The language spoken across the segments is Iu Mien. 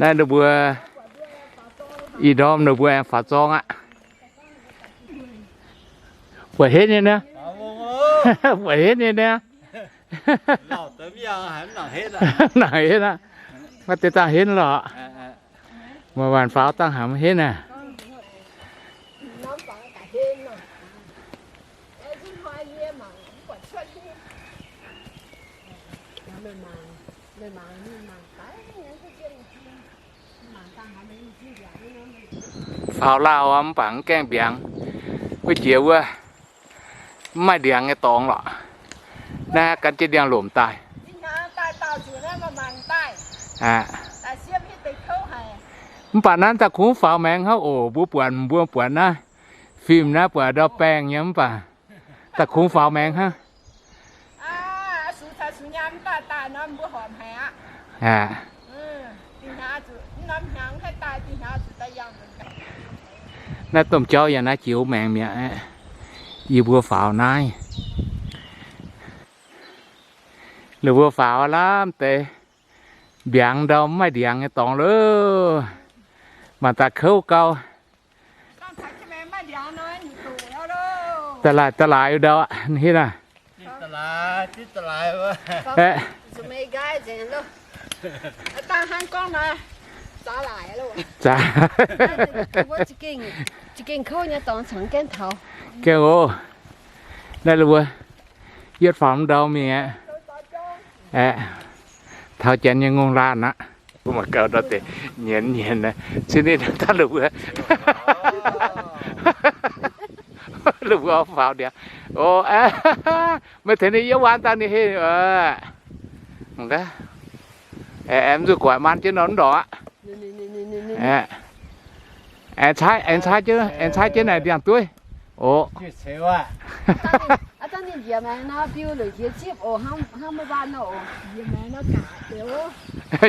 Naaiv ninh mbuo ih ndorm ninh mbuo aengx faaux zorng aqv. Buatc henv nyei niaa. Buatc henv nyei niaa. Mangc henv aqv. Maaih deix dangh henv lorqc. Maaih waanc faaux dangh hamx henv aqv. Faaux lauh mv baac mv gaengh mbiaangx. Wuov jiex wuov mv maaih ndiangx nyei dorngx lorqc. Naaiv gan jienv ndiangx-lomc daaih. Mv baac naaiv daaih kungx faaux maengx hnangv oc. Mbuo buatc, mbuo buatc naaiv film naaiv buatc ndau baengh nyei mv baac daaih kungx faaux maengx hnangv. Naaiv domh jauv yaac naaiv jiex maengx mi'aqv. Yie mbuo faaux naaiv. Ninh mbuo faaux lamh deix mbiaangx ndau mv maaih ndiangx nyei dorngx loh. Mangc daaih kouv gau. Da'laaic, da'laaic ndau aqv, hnangv naaiv. Aeqv, zaax, gaengh oc. Naaiv ninh mbuo yietv faaux ndau mingh aqv. Aeqv, taux janx nyei ngongh laanh aqv. Mbuo mangc gaax ndau deix nyienz nyienz naaiv, cin ninh daaih la'buo, la'buo faaux ndiangx. O, meih tengx ninh yiem waan dangh ninh heh. Mangc gaax, aengx zuqc guaix maan jienv nor mv ndorqc aqv. Aengx caaiv, aengx caaiv jienv, aengx caaiv jienv naaic ndiangx-dueiv. O,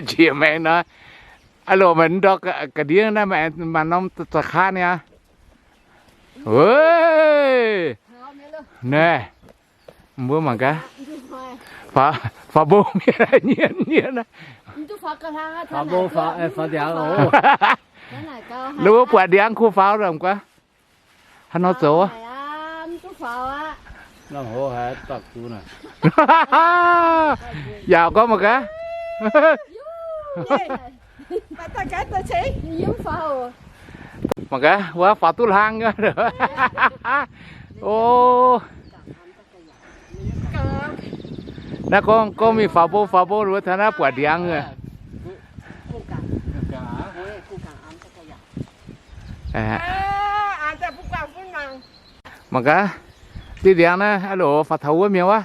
njiec maengx nor. Aa loc, meih ndortv ga'ndiev naaiv maaih norm za'qaatv niaa. Naaiv, mbuo mangc gaax, faaux mbong mienh nyienz nyienz. Ninh mbuo buatc ndiangx kuh faaux lorqc, mangc gaax. Haaix nor zoux? Yaac gorngv mangc gaax. Mangc gaax, wuov faaux duqv hlang nyei. O, naaiv gorngv, gorngv mingh faaux mbong, faaux mbong wuov taux naaiv buatc ndiangx. Mangc gaax, diuh ndiangx naaiv, aa loc, faaux taux wuov mienh wuov.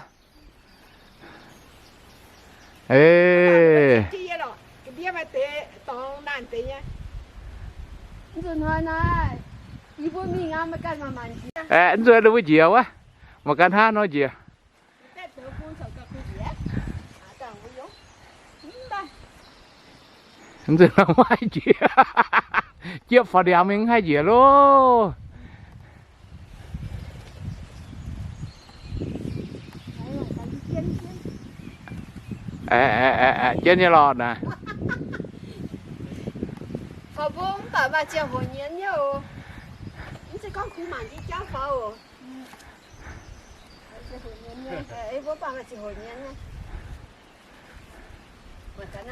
Aeqv, mv nzuonx ninh mbuo njiec wuov, mangc gaax hnangv nor njiec. Mv nzuonx nor maiv njiec. Jiepv faaux ndiangx mingh mv haih njiec loh. Jienv nyei lorqc naaic.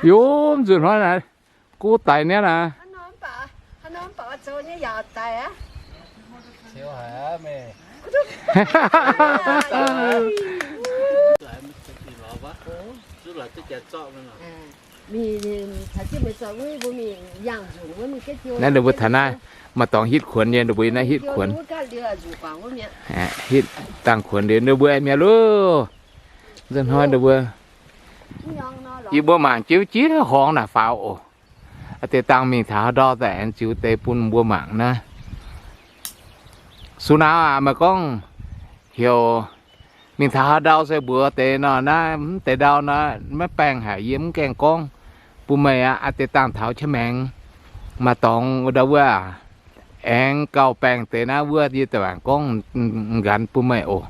Yie mv nzuonx hnoi naaic, gov daic niaa naaic. Naaiv ninh mbuo taux naaiv, maaih dorngx hitv kuonx nyei, ninh mbuo naaiv hitv kuonx. Hitv dangh kuonx liuz ninh mbuo mi'aqv loh. Nzunc hnoi ninh mbuo, yie mbuo mangc jienv jiex horngz naaic faaux oc. Deix dangh mingh taux haaix ndau daaih aengx ziux deix bun mbuo mangc naaiv. Sux nauz aac, meih gorngv heuc mingh taux haaix ndau se mbuox deix nor, naaiv mv deix ndau nor maiv baengh haic, yie mv gaengh gorngv bun meih aqv. Deix dangh taux qaqv maengx, maaih dorngx ndau wuov aac, aengx gauh baengh deix naaiv wuov, yie da'waanc gorngv nqanx bun meih oc.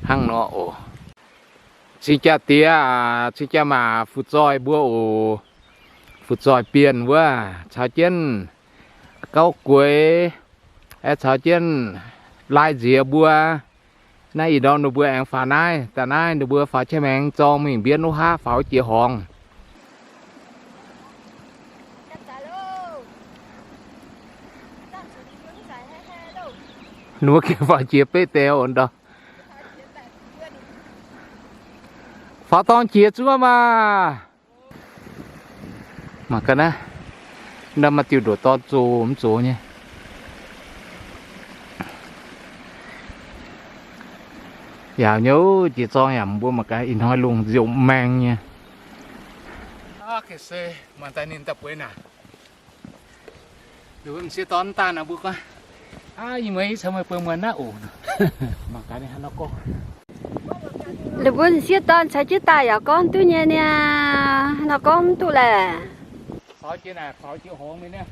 Hnangv nor oc. Cing jaa-diex aac, cing jaa-maac, fu'zoih mbuo oc. Butv-zoih bienh wuov caux jienv gauv gueix, caux jienv lai nziex mbuo. Naaiv ih ndorm ninh mbuo aengx faaux naaiv, daaih naaiv ninh mbuo faaux qiex maengx zorng mingh mbienv wuov haav faaux jiex horngz. Ninh mbuo gengh faaux jiex beqv deix ndau. Faaux dorng jiex zuov maah. Mangc gaax naaiv, naaiv maaih diuh ndoqc dorn zoh mv zoh nyei. Yaauc nyei, jiex zorng yaac mbuo mangc gaax ih hnoi lungh nziouc maeng nyei. Mangc daaih ninh daaih bueix naaic. M'sieqv dorn daaih naaic mbuo gorngv, aa, ih muonz yie caux meih bueix muonz naaiv oc. Mangc gaax ninh haaix nor gorngv. Lih mbuo m'sieqv dorn caux jienv daaih yaac gorngv duqv nyei niaa, haaix nor gorngv mv duqv laeh. Faaux jiex naaic, faaux jiex horngz mingh niaa.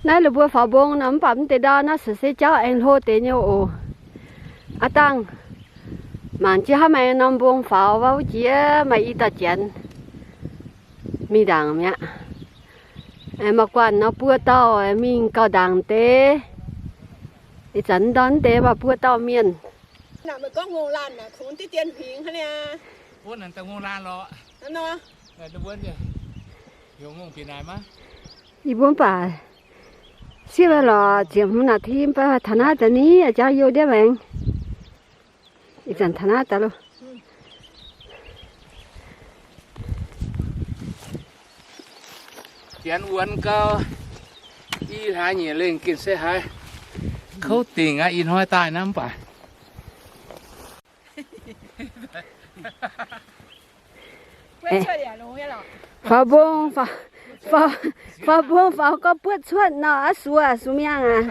Naaiv lih mbuo faaux mbong nor, mv baac mv deix ndau naaiv se se jauv aengx hlo deix nyei oc. Aa dangh, mangc jiex hnangv maaih norm mbong faaux wuov, wuov jiex maaih i dauh janx mingh ndaangc mi'aqv. Maaih guanh nor buo dauh mingh gauh ndaangc deix. Ih zanc ndorn deix maaih buo dauh mienh. Yie mbuo mv baac sieqv lorqc, ziepc hmz naaic tim mv baac taux naaiv daaih ni, jauv youh ndiev maengx. Ih zanc taux naaiv daaih loh. Janx wuonx gau, i hlaax nyeic lengh gengh se haiz kouv dingc aqv. Ih hnoi daaih naaiv mv baac faaux mbong, faaux, faaux mbong faaux gorngv buoqv cuotv nor, aqv suo, suo miangh aqv.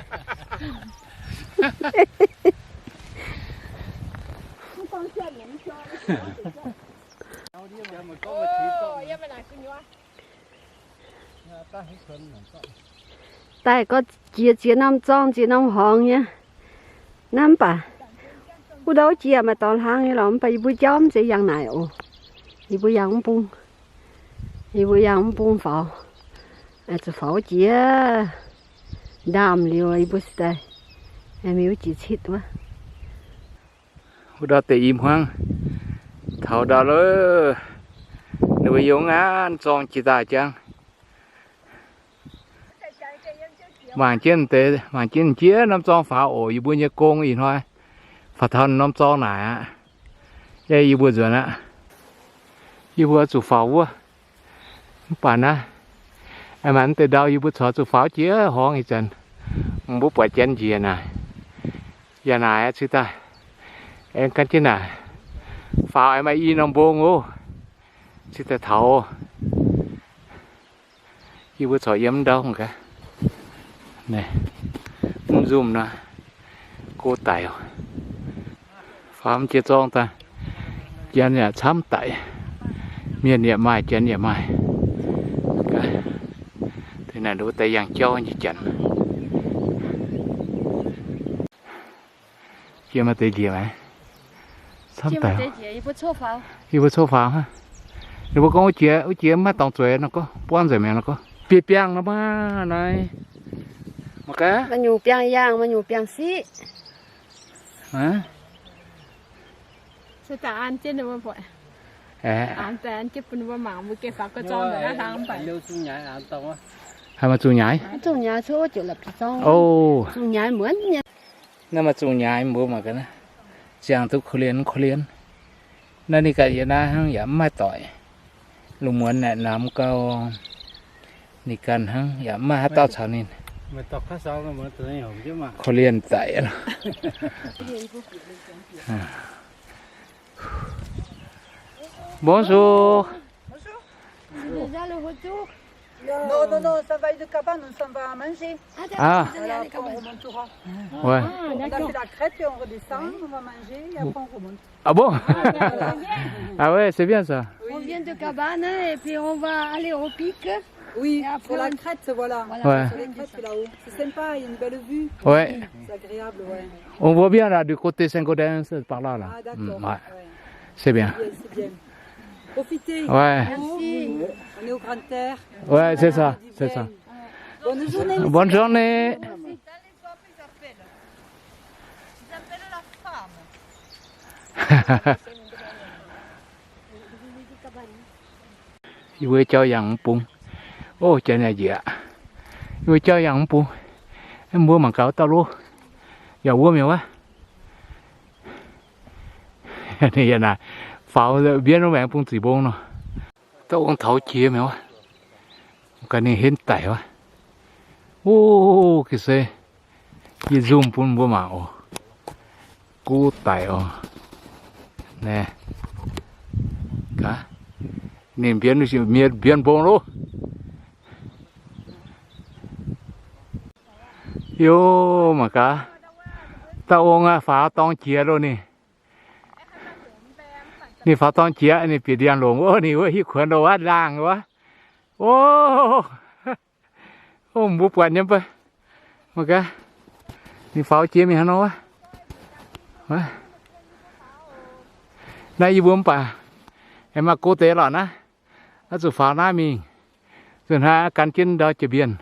Daaih gorngv jiex ziex norm zorng ziex norm horngz nyei. Naaiv mv baac wuov ndau jiex maaih dorngx hlang nyei lorqc, mv baac yie mbuo jauv mv zeiz yangh naaic oc. Yie mbuo yangh mv bung, yie mbuo yangh mv bung faaux, zuqc faaux jiex ndaamv liuz yie mbuo se daaih mingh wuov jiex citv wuov. Wuov ndau deix i hmuangv taux ndau lov, ninh mbuo yiem naaiv zorng jiex daaih jangv. Mangc jienv deix, mangc jienv jiex norm zorng faaux oc. Yie mbuo nyei gong ih hnoi faaux taux norm zorng naaic aqv. Yie mbuo nzuonx aqv. Yie mbuo zuqc faaux wuov. Mv baac naaiv, maaih deix ndau yie mbuo corc zuqc faaux jiex horngz ih zanc. Mbuo buatc janx njiec naaic, yaac naaic cingx daaih aengx gan jienv naaic faaux, aengx maaih i norm mbong oc, cingx daaih taux. Yie mbuo corc yiem ndau gaax, mv nzumh nor, go daic oc. Faaux jiex zorng daaih, janx yaac camv daic, mienh yaac maaih, janx yaac maaih. Deix naaic nduov daaih yangh jauv nyei janx. Jiex maaih deix njiec maiv? Camv daic. Yie mbuo coqv faaux hnangv. Ninh mbuo gorngv wuov jiex, wuov jiex maiv dorngc zueiz nor gorngv, buangv nzengc mi'aqv nor gorngv. Bieqc biangh nor maiv? Mangc gaax. Maaih nyungc biangh yangh, maaih nyungc biangh siqv. Haaix maaih zungh nyaaix? O, naaiv maaih zungh nyaaix mbuo mangc gaax naaiv. Ziangh duqv korv-lienh korv-lienh. Naaiv ninh ganh yiem naaiv hnangv yaac mv maaih doic. Lungh muonz naaic namx gau, ninh ganh hnangv yaac mv maaih haaix dauh caux ninh. Korv-lienh daic. Bonjour. Déjà le retour. Non, non, non, ça va, une cabane, on s'en va manger. Ah, d'accord, vous allez aller cabane. Voilà, après, on remontera. Ouais. Ah, d'accord. On a fait la crête et on redescend, on va manger et après on remonte. Ah bon? Ah ouais, c'est bien ça. Oui. On vient de cabane, hein, et puis on va aller au pic. Oui, sur la crête, voilà. Ouais. Sur les crêtes là-haut. C'est sympa, il y a une belle vue. Ouais. C'est agréable, ouais. On voit bien là, du côté Saint-Gaudens, c'est par là, là. Ah, d'accord. Hmm, ouais. Ouais. C'est bien. C'est bien, c'est bien. Profitez. Ouais. Merci. On est au Grand Air. Ouais, c'est ça, c'est ça. Bonne journée, monsieur. Bonne journée. Merci. Ils appellent la femme. Yie mbuo jauv yangh mv bung. Ov, janx yaac njiec aqv. Yie mbuo jauv yangh mv bung. Mbuo mangc gaax wuov dauh loh. Yaac wuov mi'aqv wuov. Ninh yaac naaic faaux mbienv wuov maengx bung zic mbong nor. Dauh ong taux jiex mi'aqv wuov. Gaax ninh henv daic wuov. Ov, ga'sie. Yie zoom bun mbuo mangc oc. Gux daic oc. Naaiv. Gaax. Ninh mbienv, mbienv mbong loh. Yoh, mangc gaax. Dauh ong aqv, faaux dorng jiex loh ninh. Ninh faaux dorng jiex, ninh bieqc ndiangx-longc wuov, ninh wuov hiuv kuonx loh wuov, laangh wuov. Ov, ov, mbuo buatc nyei mv baac. Mangc gaax. Ninh faaux jiex mingh haaix nor wuov. Naaiv yie mbuo mv baac aengx maaih go deix lorqc naaiv. Oix zuqc faaux naaiv mingh. Zuqc hnangv gan jienv ndau jiex mbienv.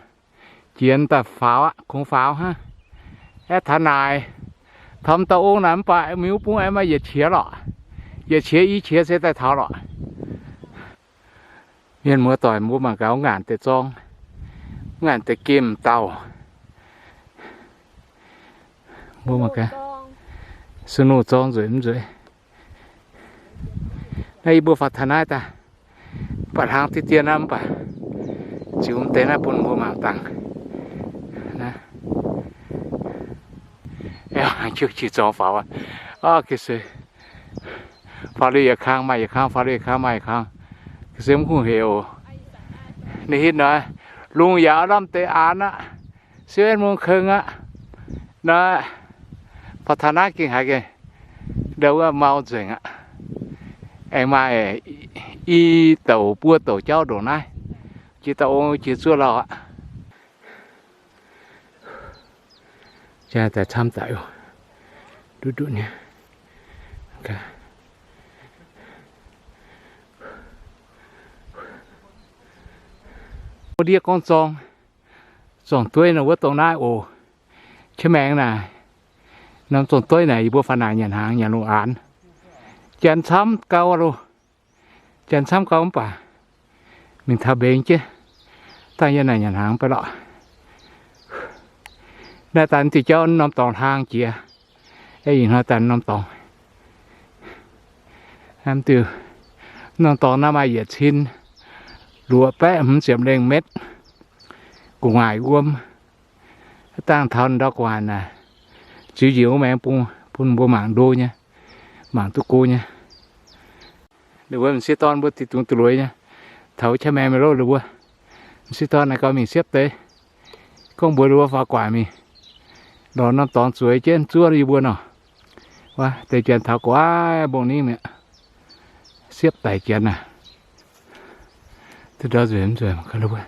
Jiex daaih faaux aqv, kungx faaux hnangv. Aeqv, taux naaic, taux dauh ong naaic mv baac mingh wuov bung aengx maaih yietc qiex lorqc. Yietc qiex i qiex se daaih taux lorqc. Mienh muoz-doic, mbuo mangc gaax wuov ngaanc deix zorng, wuov ngaanc deix gemh dauh. Mbuo mangc gaax, snow zorng nzueic mv nzueic. Naaiv yie mbuo faaux taux naaiv daaih, mv baac hlang diqv dien naaiv mv baac ziux mv deix naaiv bun mbuo mangc dangh. Naaiv, aa, qiex zorng faaux aqv. Aa, ga'sie. Faaux liuz yietc kang maaih yietc kang, faaux liuz yietc kang maaih yietc kang. Ga'sie mv kungx hec oc. Ninh hitv nor, lungh yaac lamh deix aanx aqv. Siou en mungh keng aqv. Nor, faaux taux naaiv gengh haiz gengh ndau wuov mau nzengc aqv. Aengx maaih i douc buo douc jauv ndongc naaiv. Jiex dauh ong jiex zuov lauh aqv. Jaa daaih camv daic oc. Nduqc nduqc nyei. Wuov ndiev gorngv zorng, zorng-dueiv nor wuov dongh naaiv oc. Qiex maengx naaic, norm zorng-dueiv naaic yie mbuo faaux naaic nyanc hnaangx nyanc lungh aanx. Janx camv gau loh. Janx camv gau mv baac mingh taux mbengx jienv, dangh yie naaic nyanc hnaangx mv baac lorqc. Naaiv daaih diuh jauv norm dorngx hlang jiex. Ih hnoi daaih norm dorngx. Naaiv diuh norm dorngx naaiv maaih yietc cin luoqc baeqv hmz ziepc lengh metv. Gu'nguaaic wuom. Dangh taux ndau gu'nguaaic naaic, ziux njiec wuov maengx bung bun mbuo mangc ndo nyei, mangc duqv go nyei. Ninh mbuo m'sieqv dorn mbuo dingh dungz duqv lueiz nyei. Taux wuov qaqv maengx mingh loh ninh mbuo. M'sieqv dorn naaic gauh mingh siepv deix. Gorngv mbuox ninh mbuo faaux gu'nguaaic mingh. Lorz norm dorngx zueiz jienv zuov yie mbuo nor. Wuov deix janx taux gu'nguaaic mbong ningv mi'aqv. Siepv daic janx naaic. Duqv ndau nzueic mv nzueic mangc gaax.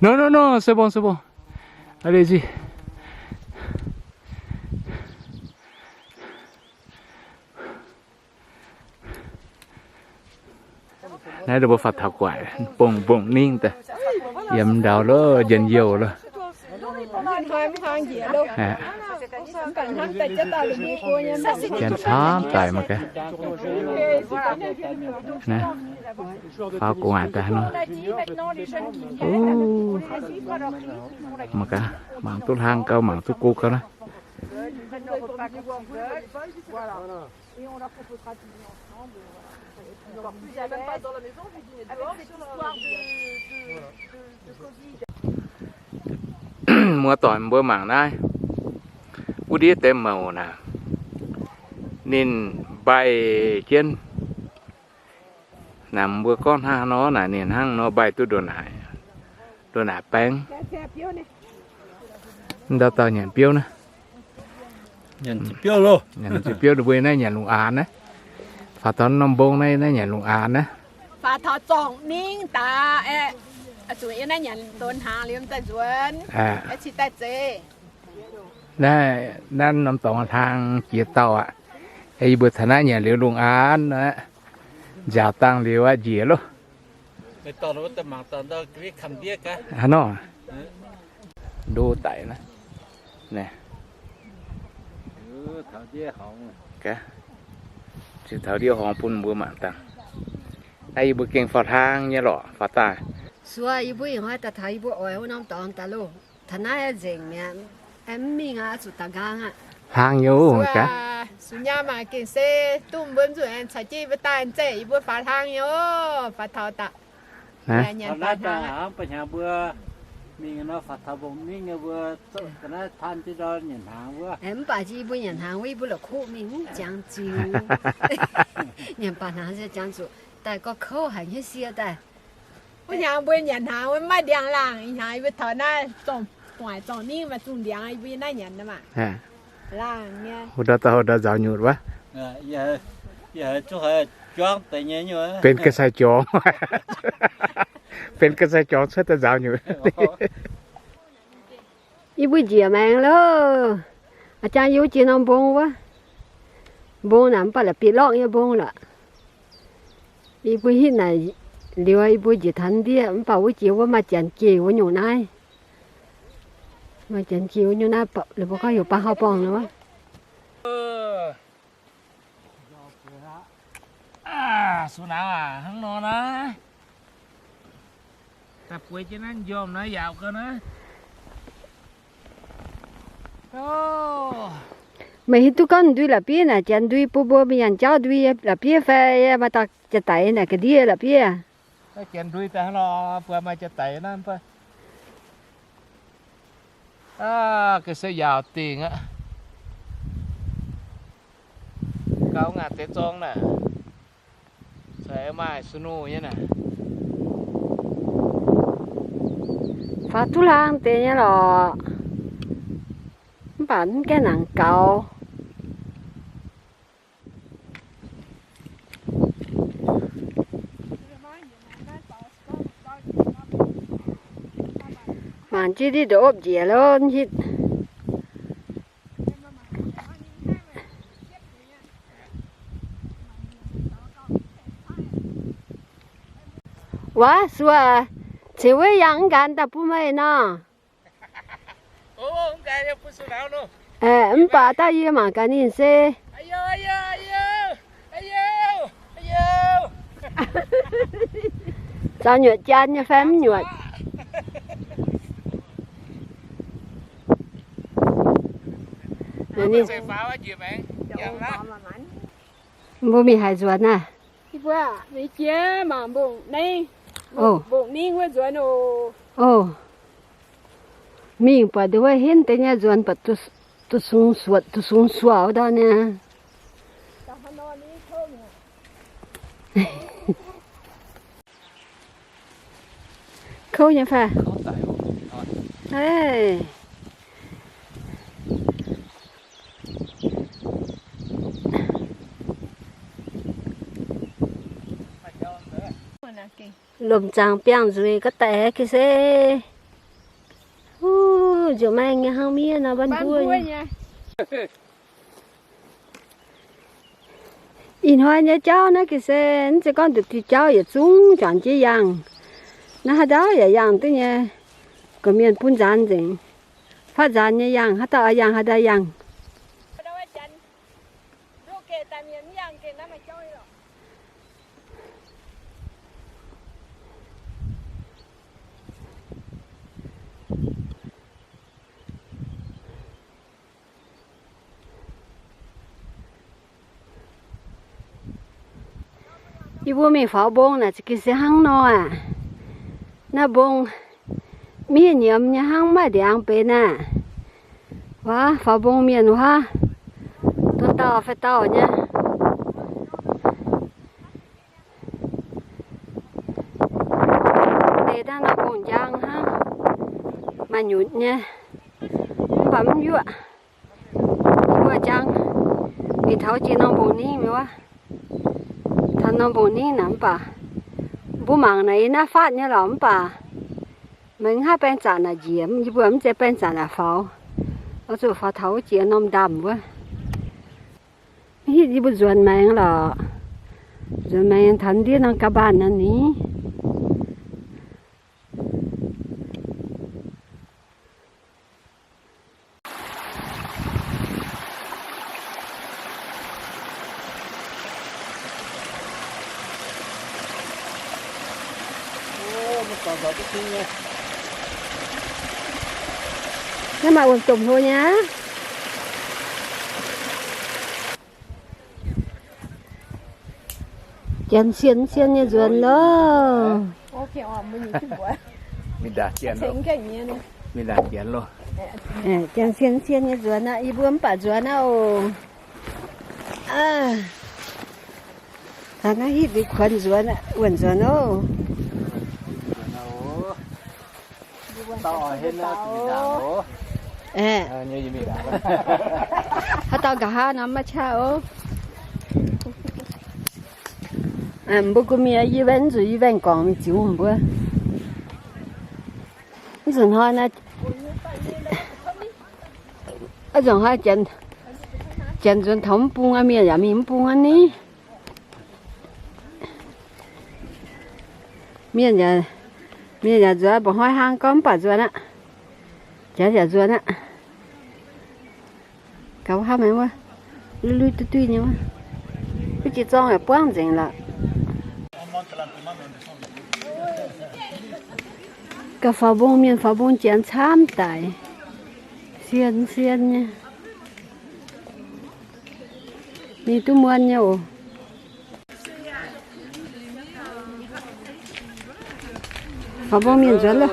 Non, non, non, c'est bon, c'est bon. Allez-y. Naaiv mbuo faaux taux gu'nguaaic, mbong mbong ningv daaih, yiem ndau loh, njien-youh loh. Janx camv daic mangc gaax. Naaiv, faaux gu'nguaaic daaih nor. Mangc gaax, mangc duqv hlang gau, mangc duqv go gau naaiv. Muoz-doic mbuo mangc naaiv, wuov ndiev deix mouc naaic, ninh mbaih jienv. Naaic mbuo gorngv hnangv nor naaic, ninh hnangv nor mbaih duqv ndongc naaic, ndongc naaic baeng. Ndau dauh nyanc biouv naaiv. Nyanc biouv, ninh mbuo naaiv nyanc lungh aanx naaiv. Faaux taux norm mbong naaiv, naaiv nyanc lungh aanx naaiv. Aa, taux zorngh ningv daaih, aeqv, zuqc yiem naaiv nyanc donx hnaangx liuz daaih nzuonx, aeqv, cingx daaih zeiz. Naaiv, naaiv norm dorngx hlang jiex dauh aqv. Yie mbuo taux naaiv nyanc liuz lungh aanv aqv, nziaaux dangh liuz aqv, njiec loh. Hnangv nor. Ndo daic naaiv. Naaiv. Ziouc taux ndiev horngz bun mbuo mangc dangh. Naaiv yie mbuo gengh faaux hlang nyei lorqc, faaux daaih. Suo yie mbuo ih hnoi daaih taux yie mbuo oix wuov norm dorngx daaih loh. Taux naaiv nzengc mi'aqv, mv mingh aqv, zuqc daux nqaang aqv. Hlang nyei oc. Suo nyaam maac gengh se duqv mbuo mv zuqc aengx caux jienv yie mbuo daaih nzengc, yie mbuo faaux hlang nyei oc, faaux taux daaih. Naaiv daaih hnangv ba'hnyangx mbuo mingh nor faaux taux mbong ningv nyei mbuo zoqc ga'naaiv tan jienv ndau nyanc hnaangx wuov. Mv baac yie mbuo nyanc hnaangx wuov, yie mbuo la'kuqv mingh mv jangx ziux. Nyanc baac hnaangx se jangx zuqc daaih gorngv kouv haic nyei sie daaih. Wuov hnyangx mbuo nyanc hnaangx wuov maiv ndiangx laangh, ih hnyangx yie mbuo taux naaiv zorngh gu'nguaaic zorngh ningv maaih zungh ndiangx, yie mbuo yiem naaiv nyanc nor maah. Laangh nyei. Wuov ndau dauh wuov ndau nzaaux nyutc wuov. Benx ga'sie jorngx. Benx ga'sie jorngx cuotv daaih nzaaux nyutc. Yie mbuo njiec maengx loh. A'jang yie mbuo jiex norm mbong wuov. Mbong naaic mv baac la'bieiv lorqv nyei mbong lorqc. Yie mbuo hitv naaic liuz, yie mbuo njiec taux ndiev mv baac wuov jiex wuov maaih janx geh wuov nyungc naaiv. Maaih janx geh wuov nyungc naaiv, la'buo gorngv heuc baav hauv borngh nor. Aa, sux nauz aac, hnangv nor naaiv. Daaih bueix jienv naaiv njormh naaiv yaauc gau naaiv. Meih hiuv duqv gorngv ndui la'bieiv naaic, janx ndui bun mbuo mienh jauv ndui la'bieiv fai maaih dauh jaa-daic naaic ga'ndiev la'bieiv. Janx ndui daaih hnangv nor, mbuo maaih jaa-daic naaiv. Aa, ga'sie yaauc dingc aqv. Gaux ngaanc deix zorng naaic. Caux maaih snow nyei naaic. Faaux duqv hlang deix nyei lorqc. Mv baac mv gaengh nangc gaux. Mangc jienv ndiev ndongc opv njiec lo hitv. Waac, suo, ceix wuov yangh mv nqanx daaih bun meih nor. Mv baac dauh yie mangc gaax ninh se zaux nyuoqc jaan nyei fai mv nyuoqc. Mbuo mingh haaix nzuonx naaiv? Mbuo mingh jiex mangc mbong ningv, mbong ningv wuov nzuonx oc. Oc. Mingh buatc nduov wuov henv deix nyei nzuonx buatc duqv sung suotc, duqv sung suotc ndau niaa. Kouv nyei fai? Lomc zaangc biangh nzueic ga'daic ga'se. Nziouc maaih nyei hnangv miev nor, mbanv mbuov nyei. Ih hnoi nyei jauv naaiv ga'se, mv zeiz gorngv nduqc diuh jauv yietc zungv juangc jienv yangh. Naaiv haaix dauh yaac yangh duqv nyei. Gorqv-mienh bun nzaanx nzengc. Fatv nzaanx nyei yangh, haaix dauh oix yangh haaix dauh yangh. Yie mbuo mingh faaux mbong naaic ga'sie hnangv nor aqv. Naaiv mbong miev nyiemz nyei hnangv, maaih ndiangx benx aqv. Waac, faaux mbong mienh wuov, duqv dauh fai dauh nyei. Deix dangh naaiv mbong njang hnangv, maaih nyutc nyei, mv baac mv yuoqv. Mbuo jangx mingh taux jiex norm mbong ningv mi'aqv. Taux norm mbong ningv naaic mv baac Mbuo mangc naaic yie naaiv faatv nyei lorqc, mv baac maiv haih baeng zanc naaic njiec, yie mbuo mv zeiz baeng zanc naaic faaux. Oix zuqc faaux taux wuov jiex norm ndaamv wuov. Hitv yie mbuo nzuonx maengx lorqc. Nzuonx maengx taux ndiev norm ga'mbaanh naaiv ni. Naaiv maaih wuom-domh hlo nyei aqv. Janx sien sien nyei nzuonx loh. Mingh ndaangc janx loh. Mingh ndaangc janx loh. Janx sien sien nyei nzuonx aqv. Yie mbuo mv baac nzuonx aqv oc. Aa, taux naaiv hitv liuz kuonx nzuonx aqv, wuonh nzuonx oc. Haaix dauh nqa'haav nor maiv qaqv oc. Mbuo gu'mienh yie ven, nzunc yie ven gorngv mingh ziux mbuo. Nzunc hnoi naaiv, nzunc hnoi janx nzuonx taux mv bung aqv, mienh yaac mingh mv bung aqv ni. Mienh yaac, mienh yaac nzuonx, mba'hnoi hlang gorngv mv baac nzuonx aqv. Janx yaac nzuonx aqv. Gaux hnangv maiv wuov, lui-lui duih duih nyei wuov. Wuov jiex zorng yaac buangv nzengc lorqc. Gauh faaux mbong, mienh faaux mbong janx camv daic, sien sien nyei. Mingh duqv muonc nyei oc. Faaux mbong mienh nzuonx loh.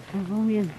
Faaux mbong mienh.